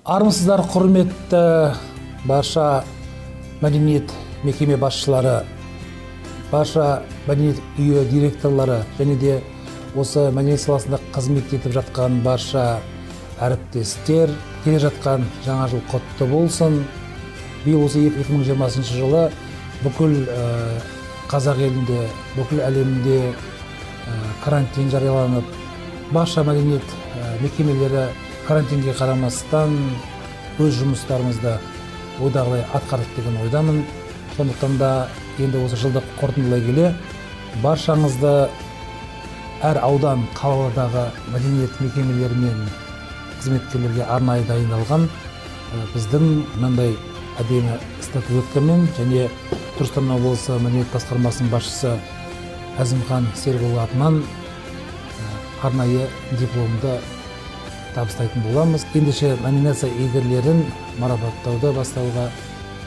Армысыздар, құрметті барша мәдениет мекеме басшылары, барша мәдениет үйі директорлары және де осы мәдениет саласында қызмет етіп жатқан барша әріптестер, келе жатқан жаңа жыл құтты болсын. Биыл осы 2020 жылы бүкіл қазақ елінде, бүкіл әлемде карантин жарияланып, барша мәдениет мекемелері карантинге қарамастан өз жұмыстарымызды ойдағыдай атқардық деген ойдамын. Сондықтан да енді осы жылды қорытындылай келе баршаңызды әр аудан, қаладағы мәдениет мекемелері мен қызметкерлерге арнайы дайындалған біздің мынандай әдемі статуэткамен және Түркістан облысы мәдениет басқармасының басшысы Әзімхан Серікұлы атынан арнайы дипломды табыстайтын боламыз. Ендеше номинация иегерлерін марапаттауды бастауға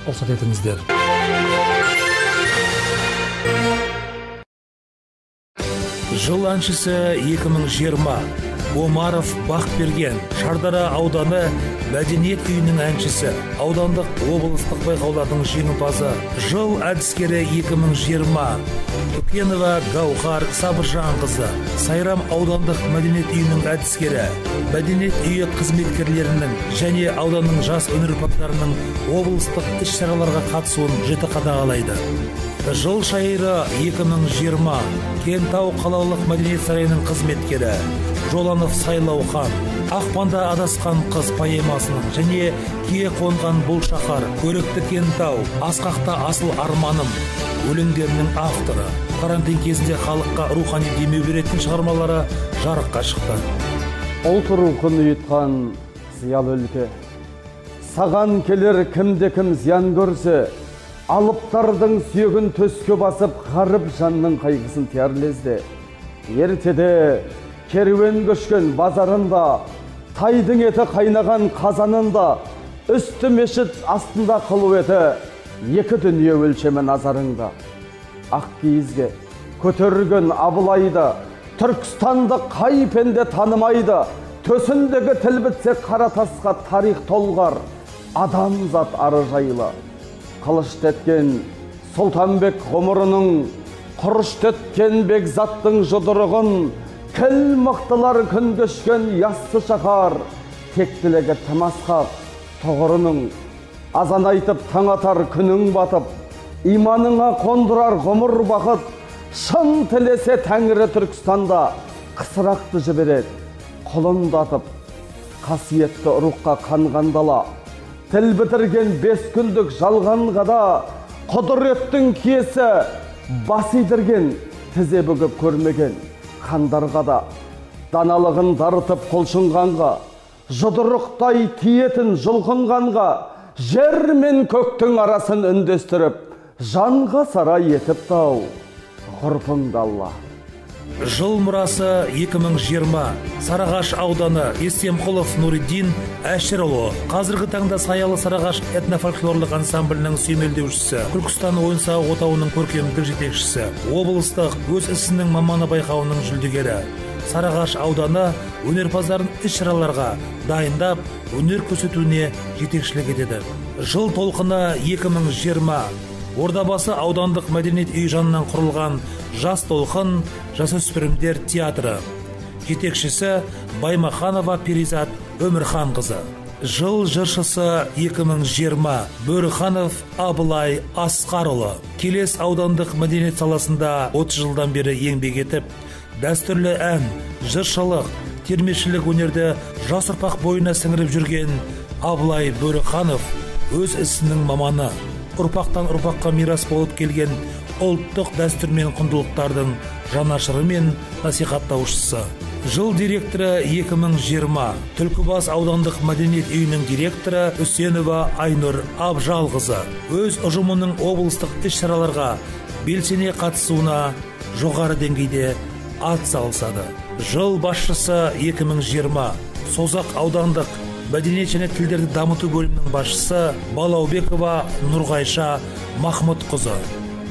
рұқсат етіңіздер. Жыл әншісі 2020 Омаров Бақберген, Шардара ауданы мәдениет үйінің әншісі, аудандық облыстық байқаулардың жеңімпазы. Жыл әдіскері 2020 Түкенова Гаухар Сабыржанқызы, Сайрам аудандық мәдениет үйінің әдіскері, мәдениет үйі қызметкерлерінің және ауданның жас өнерпаздарының облыстық іс-шараларға қатысуын жіті қадағалайды. Жыл шайыры 2020 Кентау қалалық мәдениет сарайының қызметкері Жоланов Сайлаухан, Ақпанда адасқан қыз поэмасының және Кие қонған бұл шаһар, Көрікті Кентау, Асқақта асыл арманым өлеңдерінің авторы. Карантин кезінде халыққа рухани демеу беретін шығармалары жарыққа шықты. Ұлт рухын ұйытқан зиялы өлке, саған келер кімде-кім зиян көрсе, алыптардың сүйегін төске басып, ғарып жанның қайғысын тияр лезде. Ертеде керуен көшкен базарында, тайдың еті қайнаған қазанында, үсті мешіт астында қылу еті, екі дүние өлшемі назарыңда. Ақ киізге көтерген Абылайды, Түркістанды қай пенде танымайды, төсіндегі тіл бітсе қара тасқа тарих толғар, адамзат ары жайлы. Қылыш теткен Сұлтанбек ғұмырының, құрыш теткен бекзаттың жұдырығын, кіл мықтылар күн кешкен яссы шаһар, тектілігі тым асқақ тұғырының. Азан айтып таң атар күнің батып, иманыңа қондырар ғұмыр бақыт, шын тілесе тәңірі Түркістанда қысырақты жібереді құлындатып. Қасиетті рухқа қанған дала, тіл бітірген 5 күндік жалғанға да құдіреттің киесі бас идірген, тізе бүгіп көрмеген хандарға да, даналығын дарытып құлшынғанға, жұдырықтай тиетін жұлқынғанға, жер мен көктің арасын үндестіріп, жанға сарай етіп тау, ғұрпыңды Алла. Жыл мұрасы 2020 Сарыағаш ауданы Есемқұлов Нұриддин Әшірұлы, қазіргі таңда Саялы Сарыағаш этнофольклорлық ансамблінің сүйемелдеушісі, Түркістан ойын-сауық отауының көркемдік жетекшісі, облыстық өз ісінің маманы байқауының жүлдегері. Сарыағаш ауданы өнерпаздарын іс-шараларға дайындап, өнер көрсетуіне жетекшілік етеді. Жыл толқыны 2020 Ордабасы аудандық мәдениет үйі жанынан құрылған Жас толқын жасөспірімдер театры. Жетекшісі Баймаханова Перизат Өмірханқызы. Жыл жыршысы 2020 Бөріханов Абылай Асқарұлы. Келес аудандық мәдениет саласында 30 жылдан бері еңбек етіп, дәстүрлі ән, жыршылық, термешілік өнерді жас ұрпақ бойына сіңіріп жүрген Абылай Бөріханов өз ісінің маманы. Ұрпақтан ұрпаққа мирас болып келген ұлттық дәстүр мен құндылықтардың жанашыры мен насихаттаушысы. Жыл директоры 2020 Түлкібас аудандық мәдениет үйінің директоры Үсенова Айнұр Абжалқызы. Өз ұжымының облыстық іс-шараларға белсене қатысуына жоғары деңгейде ат салысады. Жыл басшысы 2020 Созақ аудандық мәдениет және тілдерді дамыту бөлімінің басшысы Балаубекова Нұрғайша Махмұтқызы.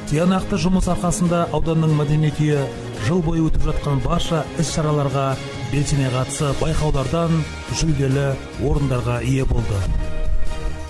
Тиянақты жұмыс арқасында ауданның мәдениет үйі жыл бойы өтіп жатқан барша іс-шараларға белсене қатысып, байқаулардан жүлделі орындарға ие болды.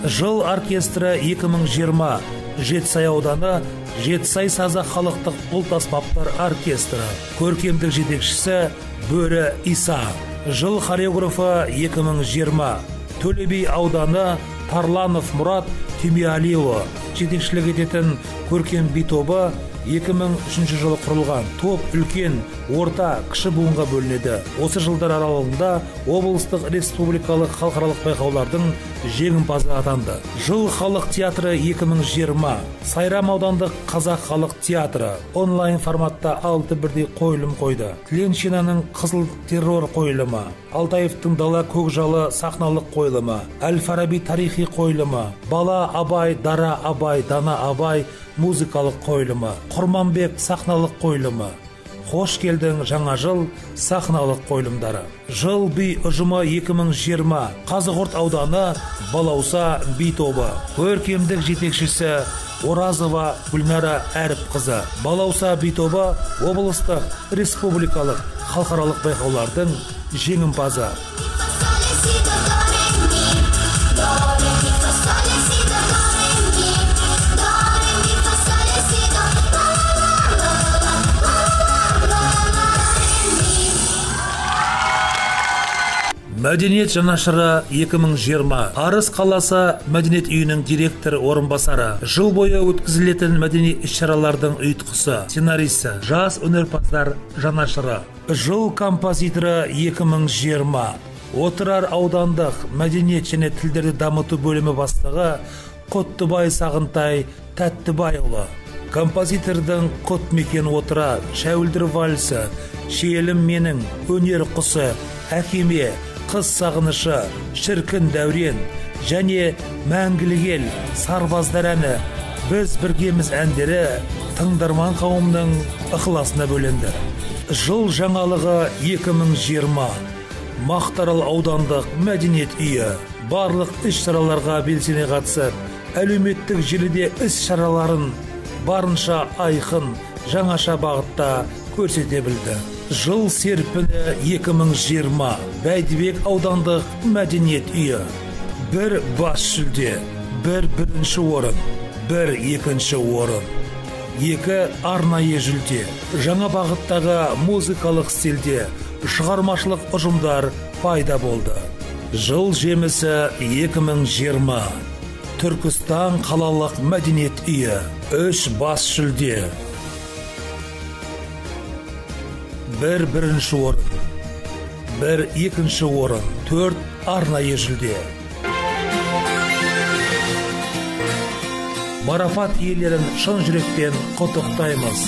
Жыл оркестрі 2020 Жетісай ауданы Жетісай сазы халықтық ұлт аспаптар оркестрі. Көркемдік жетекшісі Бөрі Иса. Жыл хореографы 2020 Төле би ауданы Тарланов Мұрат Түймеалиұлы. Жетекшілік ететін көркем би тобы 2003 жылы құрылған. Топ үлкен, орта, кіші буынға бөлінеді. Осы жылдар аралығында облыстық, республикалық, халықаралық байқаулардың жеңімпазы атанды. Жыл халық театры 2020 Сайрам аудандық қазақ халық театры онлайн форматта 6 бірдей қойылым қойды. Тіленшинаның Қызыл террор қойылымы, Алтаевтың Дала көкжалы сахналық қойылымы, Әл-Фараби тарихи қойылымы, Бала Абай, Дара Абай, Дана Абай музыкалық қойылымы, Құрманбек сахналық қойылымы, Қош келдің жаңа жыл сахналық қойылымдары. Жыл би ұжымы 2020 Қазығұрт ауданы Балауса би тобы. Көркемдік жетекшісі Оразова Гүлнара Әріпқызы. Балауса би тобы облыстық, республикалық, халықаралық байқаулардың жеңімпазы. Мәдениет жанашыры 2020 Арыс қаласы мәдениет үйінің директор орынбасары. Жыл бойы өткізілетін мәдени іс-шаралардың ұйытқысы, сценаристі, жас өнерпаздар жанашыры. Жыл композиторы 2020 Отырар аудандық мәдениет және тілдерді дамыту бөлімі бастығы Құттыбай Сағынтай Тәттібайұлы. Композитордың Құт мекен Отырар, Шәуілдір вальсі, Шиелім менің, Өнер құсы, Әкеме, Қыз сағынышы, Шіркін дәурен және Мәңгілік ел, Сарбаздар әні, Біз біргеміз әндері тыңдарман қауымның ықыласына бөленді. Жыл жаңалығы 2020 Мақтарал аудандық мәдениет үйі барлық іс-шараларға белсене қатысып, әлеуметтік желіде іс-шараларын барынша айқын, жаңаша бағытта көрсете білді. Жыл серпіні 2020 Бәйдібек аудандық мәдениет үйі. Бір бас жүлде, бір бірінші орын, бір екінші орын, екі арнайы жүлде. Жаңа бағыттағы музыкалық стильде шығармашылық ұжымдар пайда болды. Жыл жемісі 2020 Түркістан қалалық мәдениет үйі. 3 бас жүлде, бір бірінші орын, бір екінші орын, 4 арнайы жүлде. Марапат иелерін шын жүректен құттықтаймыз.